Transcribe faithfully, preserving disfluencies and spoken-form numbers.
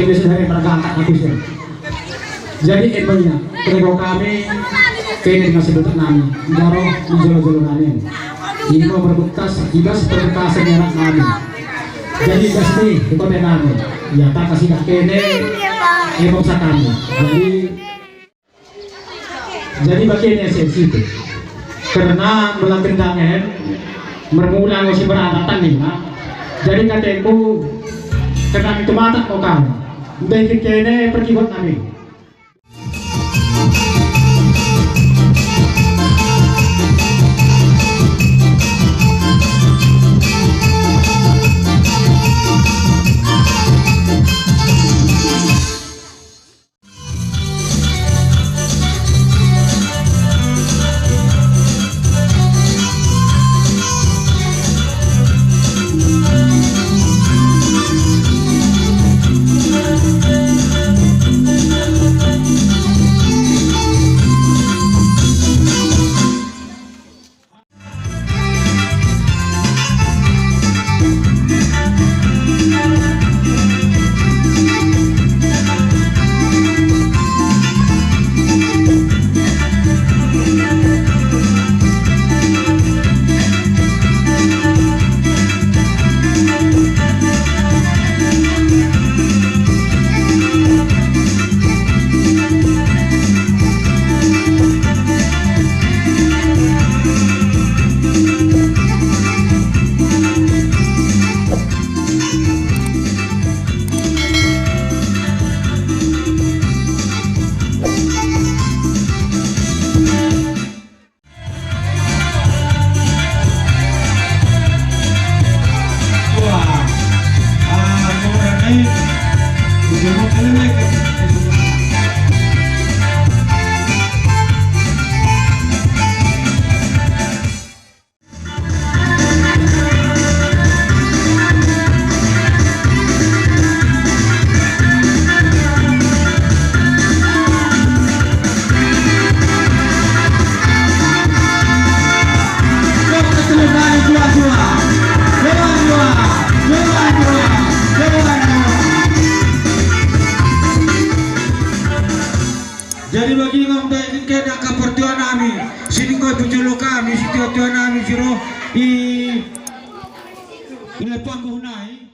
Biasa dari mergangkak aku sih. Jadi, en mo ia, pergo kami, kene dengan sebutan nami, baroh di jolo-jolo nami. Imo merbekkas, ibas perbekkasen anak nami. Jadi, ibas ni, di kota nami. Ia, tak kasih dah kene, imo sa kami. Jadi, Jadi bakene ese situ. Kerna mella gendang en, mermula ngo si merana tanningna. Jadi kateku, kerna itu mata mo kau. Ndai kene perkibot nami. Jadi bagi ngam dai kene angka pertua nami, sini nggo pejolo kami, si tua-tua nami si roh i, i le panggung nai.